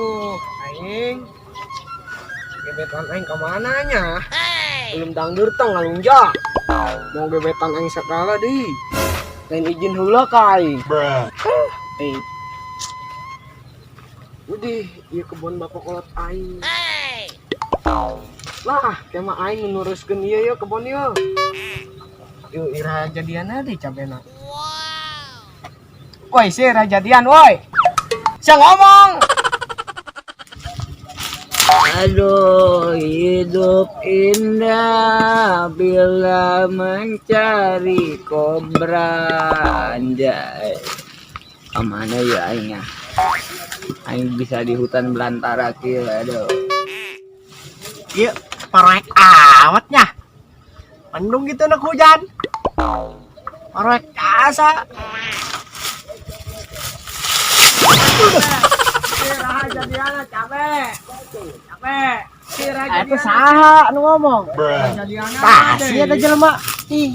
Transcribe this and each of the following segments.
Aduh, aing. Gebetan aing kemana nya? Belum dangdur tong ngalunjak. Mau gebetan aing sekala di. Lain izin heula ka aing. Eh. Udah, ieu kebun bapak kolot aing. Lah, kema aing nuruskeun ieu ya kebun ieu. Yuk, ira jadian di cabena. Woi, sih ira jadian, woi. Sia ngomong. Aduh, hidup indah bila mencari kobra. Anjay. Kemana ya aingnya? Aing bisa di hutan belantara kieu, aduh. Iya, parek amatnya. Mendung gitu nak hujan. Parek asa. Ira jadian cabe. Cabe. Ira Itu saha anu ngomong? Jadian. Tah, sih ada jelema. Ih.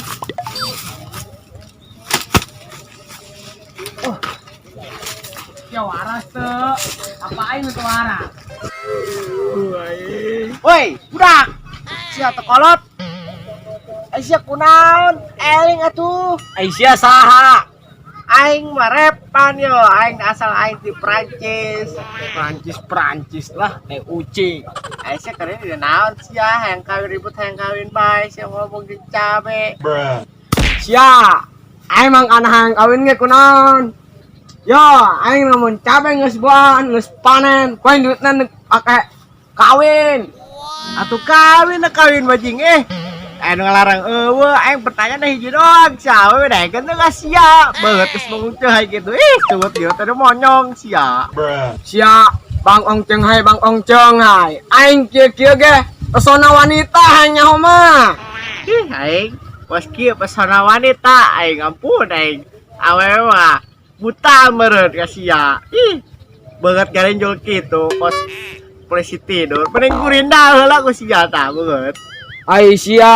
Ya waras tuh. Apa aing nu waras? Woi, budak. Sia teu kolot. Eh, sia kunaon? Eling atuh. Ai sia saha? Aing mah repan yo, aing asal aing di Prancis. Prancis Prancis lah, eh ucing. Aing sia keren di naon sia, hayang kawin ribut hayang kawin bae, sia ngomong di cabe. Sia, aing mang kana hayang kawin ge kunaon? Yo, aing lamun cabe geus buahan, geus panen, ku aing duitna pake kawin. Atuh kawin kawin bajing eh. Aing nu ngalarang eueuh, aing bertanya dah hiji doang, sia we daekeun teh ka sia. Beungeut geus mengungceuh gitu. Ih, tuwet ieu teh monyong sia. Sia, Bang Ongceng hai, Bang Ongceng hai. Aing kieu-kieu ge pesona wanita hayang nyaho mah. Ih, aing pos kieu pesona wanita, aing ampun aing. Awewe mah buta meureun ka sia. Ih, beungeut garenjol kitu kos polisi tidur. Mending kurinda heula ku sia tah beungeut. Ai sia,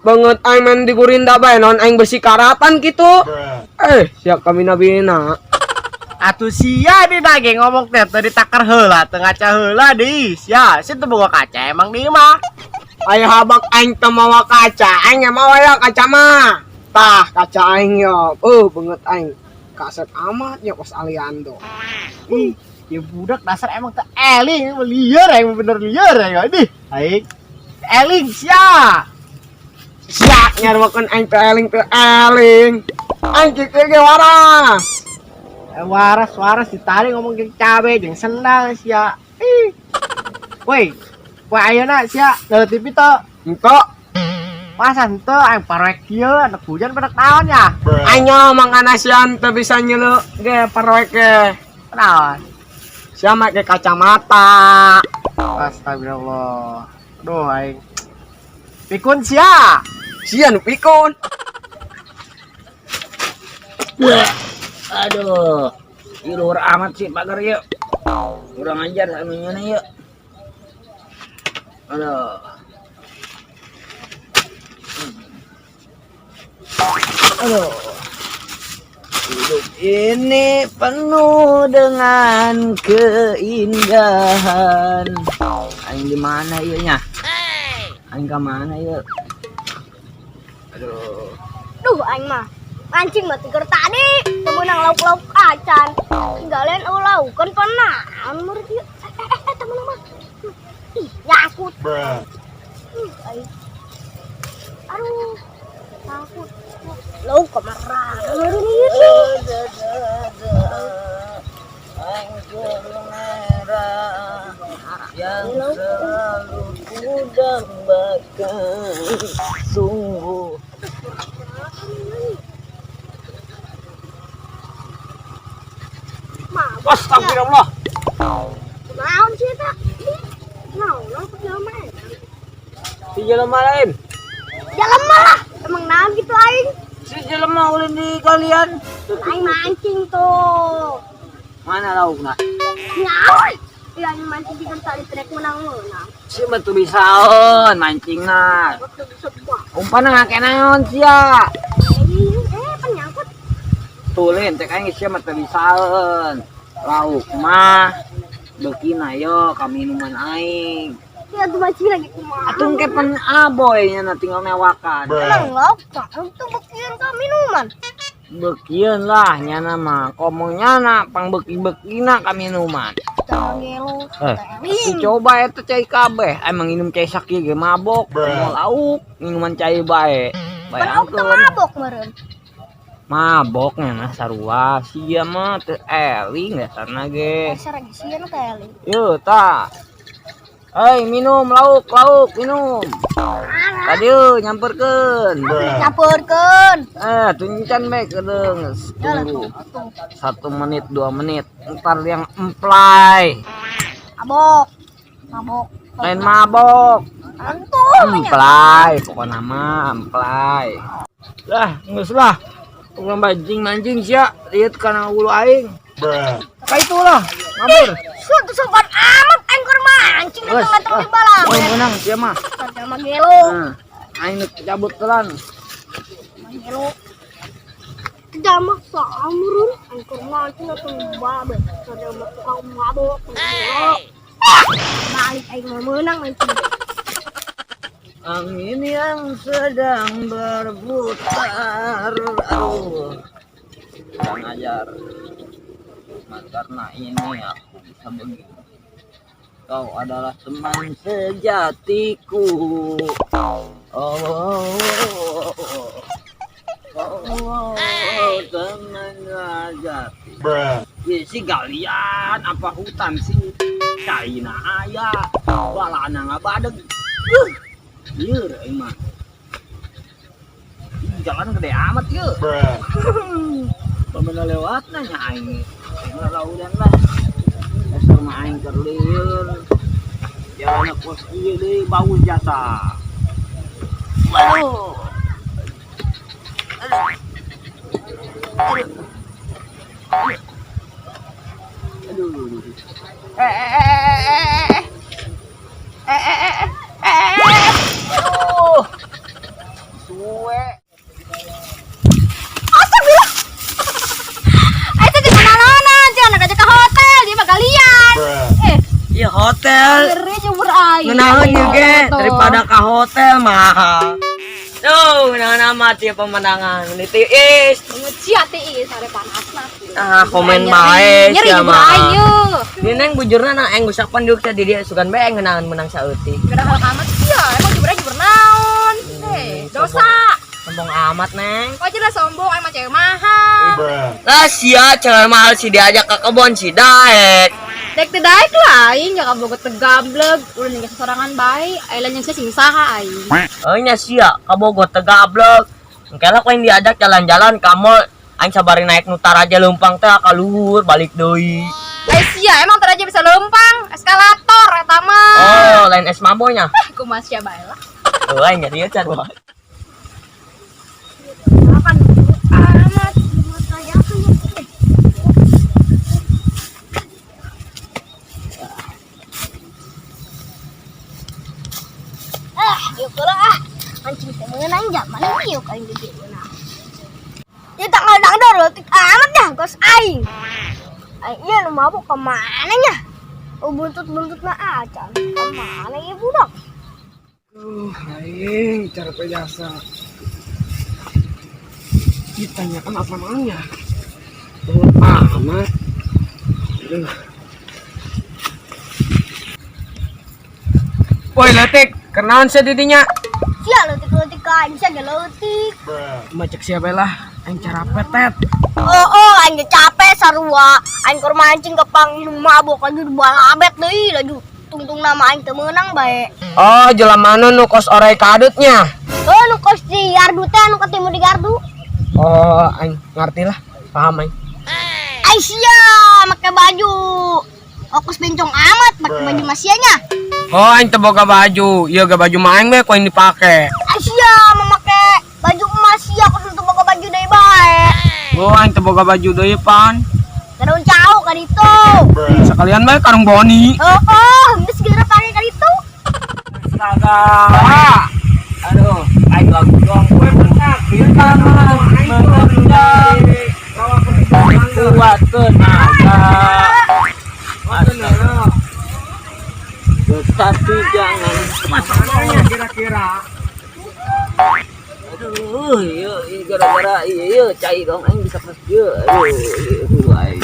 beungeut aing main di gurinda bae naon aing bersih karatan kitu. Eh, sia kabina-bina. Atuh sia di daging ngomong teh teu ditakar heula, teu ngaca heula di sia. Sia teu boga kaca emang di mah. Ai habak aing teu mawa kaca, aing mawa ya kaca mah. Tah, kaca aing yo. Beungeut aing kaset amat ya kos Aliando. Ih, ya budak dasar emang teu eling, lieur aing bener lieur aing di. Aing eling sia. Sia nyaruakeun aing teu eling teu eling. Aing kieu ge waras. Waras waras ditarik ngomong jeung cabe jeung sendal sia. Ih. Woi, woi ayeuna sia ngeuleuh TV teu? Engko. Masa henteu aing parek kieu anak hujan pada naon ya? Aing nyaho mangkana sia teu bisa nyeuleuh ge parek ge. Naon? Sia make kacamata. Astagfirullah. Aduh aing. Pikun sia. Sia nu pikun. Aduh. Ieu luhur amat sih pagar yuk. Kurang ajar anu nyeuna yuk. Aduh. Aduh. Hidup ini penuh dengan keindahan. Aing di mana ieu nya? Aing ka mana ieu? Aduh. Duh, aing mah mancing mah tiger tadi teu meunang lauk-lauk acan. Tinggalin eueuh laukan panaon murid ieu. Eh, teu meunang mah. Ih, nyangkut. Ih, aing. Aduh, nyangkut. Lauk kemana? Murid ieu sih. Anggur merah yang selalu ku dambakan sungguh. Astagfirullah. Naon sih eta? Naon naon jelema eta? Si jelema lain. Jelema lah. Emang naon gitu aing? Si jelema ulin di kalian. Aing mancing tuh. Mana laukna? Nyawa. Iya, aing mancing di tali trek menang menang. Si mah tuh bisaeun mancingna. Waktu bisa buah. Umpanna ngake naon sia? Penyangkut. Tulin teh aing sia mah teu bisaeun. Lauk mah Beukina yo ka minuman aing. Ya tuh mancing lagi kumaha. Atuh engke pan aboy nya na tinggal newakan. Emang lauk tak tuh beukieun ka minuman. Beukieun lah nyana mah. Komo nyana pang beuki-beukina ka minuman. Jangan gelo. Eh, Eling. coba eta cai kabeh. Emang minum cai sakieu ge mabok, mau lauk, minuman cai bae. Pan lauk teu Bayangkeun. mabok meureun. Mabok nya sarua sia mah teu eling dasarna ge. Dasar lagi sieun teh eling. Yo ta. Hei minum lauk lauk minum. Tadi yo nyamperkeun. Nyamperkeun. Eh tuncan bae kedeung. Ya lah Tunggu tuh. 1 menit 2 menit. Ntar yang emplay. Mabok. Mabok. Lain mabok. Antum nya. Emplay pokokna mah emplay. Lah geus lah. Urang mancing-mancing sia lihat kana ulu aing. Ka itulah, ngabur. Suatu sopan amat aing keur mancing Geus, datang-datang di ah. balang. Oh, menang sia mah. Sama gelo. Nah, aing nu cabut telan. Gelo. Jama samurun aing keur mancing datang di balang. Sama tukang mabok. Balik aing mah meunang mancing. Angin yang sedang berputar. Aduh. Kurang ajar. Cuma karena ini aku bisa begini. Kau adalah teman sejatiku. Oh, oh, oh, oh, oh, teman sejati. Ya, si galian apa hutan sih? China aya, balana ngabadeg. Lieur aing mah. Ih, jalan gede amat yeuh. Pamana lewat nanya aing. Aing mah laudan lah. Dasar mah aing keur lieur. Jalan kos ieu deui bau jasa. Waduh. Aduh. Aduh. Eh eh eh eh eh eh eh eh eh eh. Aduh. Suwe. Astagfirullah. Aing teh kemana-mana, jangan aja ke hotel, di mah galian. Eh, Ya hotel. ngeri jemur aing. Ngenahan ieu ge daripada ka hotel mahal. Tuh, ngenahan amat ya pemandangan. Ini tiis. Sia tiis sare panasna. Ah, komen bae Nyeri sia jemur mah. aing yeuh. Ini neng bujurna na aing gusapan diuk teh di dieu sugan bae aing ngeunangan menang saeutik. Gara hal amat sia, emang jemur aing jemur naon? Eh, dosa. Sombong amat neng. Kok jelas sombong aing mah cewek mahal. Lah sia cewek mahal si diajak ke kebon si daek. Dek teu daek lah aing ya kabogot teu gableg, ulah ninggal sesorangan bae, aing lain yang sing saha aing. Oh nya sia kabogot teu gablek. Engke lah ku aing diajak jalan-jalan ka mall, aing sabari naik nu taraja leumpang teh ka luhur balik deui. Eh sia, emang taraja bisa leumpang, eskalator eta mah. Oh, lain es mabonya. Eh, kumaha sia bae lah. Oh, aing nya can. Makan amat. Ah, yuk lah ah. Mancing teh meunang zaman yuk aing gede meunang. Ya tak ngadang dor leutik amat dah gos aing. Aing ieu nu mabuk ka mana nya? Oh buntut-buntutna acan. Ka mana ieu budak? Aing cara jasa. Ditanyakan apa namanya? Amat. Aduh. Woi letik, kenaon sih didinya? Sia leutik-leutik ka aing sia ge leutik. Macek siapa lah, aing cara petet. Oh, aing ge capek sarua. Aing keur mancing ke pang mabok laju balabet deui laju. Tungtung nama aing teu meunang bae. Oh, jelamana nu kos orai kadutnya. Oh, nu kos di gardu teh nu ketemu di gardu. Oh, aing ngerti lah, paham aing. Ai sia make baju. Oh, kos bencong amat make baju masianya. Oh, aing teu boga baju. Ieu ga baju mah aing we ku aing dipake. Ai sia make baju emas sia kos teu boga baju deui bae. Oh, aing teu boga baju deui pan. Karung cau ka ditu. Sekalian bae karung boni. Oh, geus geura pake ka ditu. Astaga. Aduh, aing lagu dong. Gue pernah menendang kuat tenaga. Astaga. Tetapi jangan Masalahnya kira-kira. Aduh, iya, iya, gara-gara iya, iya, cai dong aing bisa pas ieu. Aduh, iya, aing.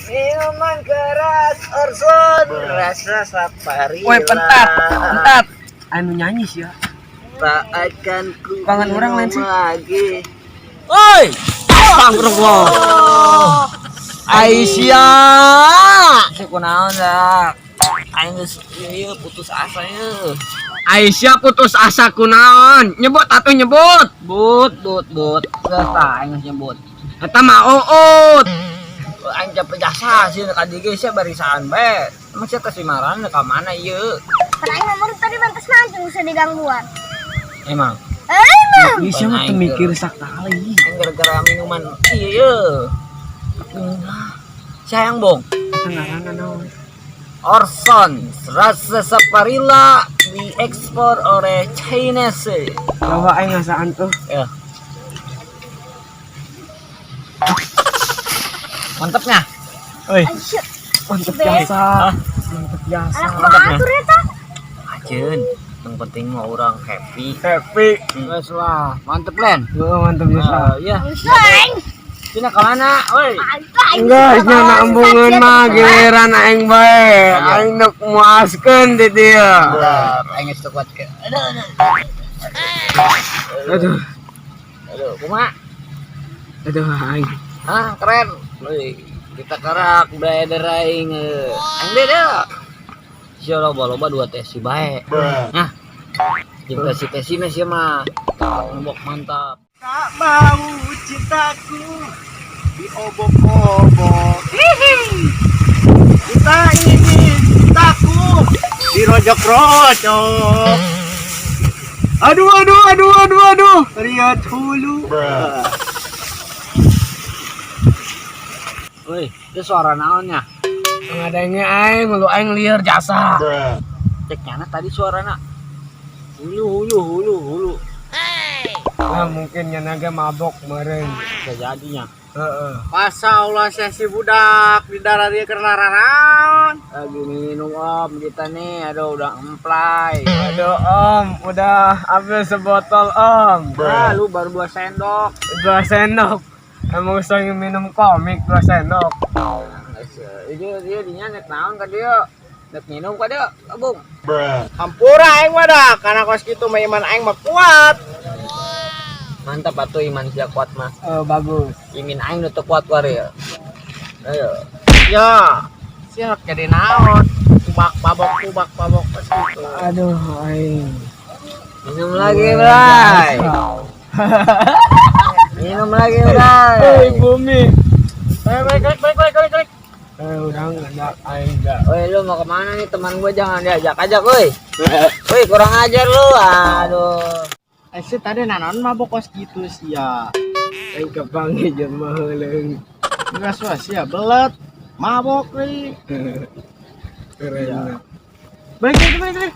Minuman keras Orson, rasa safari. Woi, pentat, pentat. Anu nyanyi sih ya. Tak akan ku Kangen orang lain minum sih. lagi. Oi! Bangkrut. Aisyah. Saya kunaon dah. Aing geus ieu putus asa ye. Aisyah putus asa kunaon? Nyebut atuh, nyebut. But but but. Geus tah, aing geus nyebut. Eta mah uut. Aing capek jasa sih ka dieu ge sia barisan bae. Emang sia teh si maran ka mana ieu? Kan aing mah murid tadi mantas mancing bisa digangguan. Emang Emang. Bisa mah tuh mikir sekali. aing gara-gara minuman iya. Sayang bong. Eta ngaranna naon? Orson rasa Saparilla diekspor oleh Chinese. Bawa aing ngasaan tuh. Ya. Mantapnya. Oi, Aisyah, mantep Be. jasa. Mantep jasa. Anak batur eta. Ajen, yang penting mah orang happy. Happy. Wes lah, mantep Len. Oh, mantep jasa. Iya. Aisyah aing. Cina kemana? Woi. Aing. Enggak, nya embungeun mah giliran aing bae. Aing nuk muaskeun di dia. Bentar, aing geus teu kuat ke. Aduh, aduh. Aduh, Aduh, kumaha? aduh aing. Hah, keren. Woi, kita kerak brother aing. Aing beda. Sia loba-loba dua tesi bae. Nah. Jeung tesi-tesi mah sia mah. Nombok mantap. Tak mau cintaku diobok-obok. Hihi. Kita ingin cintaku dirojok-rojok. Aduh, aduh, aduh, aduh, aduh. Riat hulu. Woi, itu suara naonnya? Ngadenge aing, lu aing lieur jasa. Cek nyana tadi suarana. Hulu hulu hulu hulu. Nah, mungkin nya naga mabok meureun. Bisa jadinya. Heeh. Masa Allah si budak di darah dia karena raraon. Lagi minum om kita nih, aduh udah emplay. Aduh om, udah habis sebotol om. Ah, lu baru 2 sendok. 2 sendok. Emang sering minum komik 2 sendok. Itu dia dinya nek naon ka dia? Nek minum ka dia, abung. Hampura aing mah dah, karena kos kitu mah iman aing mah kuat. Mantap atuh iman sia kuat mah. Oh, bagus. Imin aing nu teu kuat wari ya. Ayo. Ya, siap jadi naon. Kubak babok kubak babok kos kitu. Aduh, aing. Minum lagi, Bray. Minum lagi, Bray. Hei, bumi. Balik balik balik balik balik balik. Eh, udah enggak, aing enggak. Woi, lu mau kemana nih? Teman gua jangan diajak ajak, woi. Woi, kurang ajar lu. Aduh. Eh sih tadi naon mabok kos kitu sia. Aing kepanggih jeung meuleung. Enggak suah sia belet. Mabok nih. Keren. Balik balik balik balik.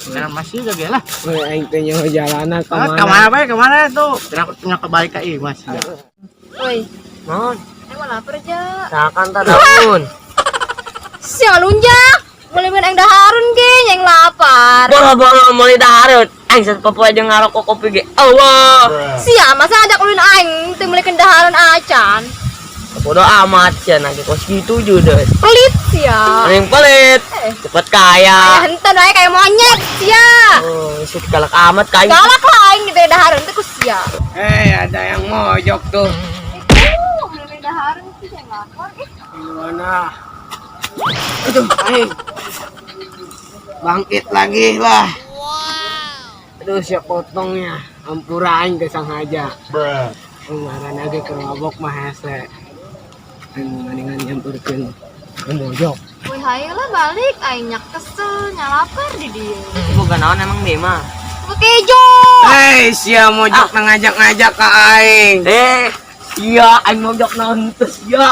Nah, masih juga lah. Woi, aing teh nyaho jalana Ah, kemana? kemana bae kemana tuh? Kira punya kebalik ke Imas ya. Woi, Naon? aing mah lapar aja. Sakan ta daun. Sia lunjak. Boleh main aing daharun ge, yang lapar. Boro-boro meuli dahareun. Aing sapopoe jeung ngarokok kopi ge. Allah. Sia, masa ajak ulin aing teu meulikeun dahareun acan. Bodo amat sia nage kos kitu judes. Pelit sia. Paling pelit. Eh. Cepet kaya. Henteu wae kayak monyet sia. Oh, sih galak amat ka aing. Galak lah aing gitu dahareun teh ku sia. Eh, ada yang mojok tuh. Itu boleh main dahareun sih yang lapar. Eh, Gimana? Aduh, aing. Bangkit lagi lah. Aduh, siap potongnya. Ampura aing teh sanghaja. Ngaran ge keur mabok mah hese. Aing mendingan nyamperkeun ke mojok. Woi hayo lah balik aing nyak kesel nya lapar di dieu. Boga naon emang dia mah? Ku kejo. Hei, sia mojok ngajak-ngajak ka aing. Eh, iya aing mojok naon teu sia.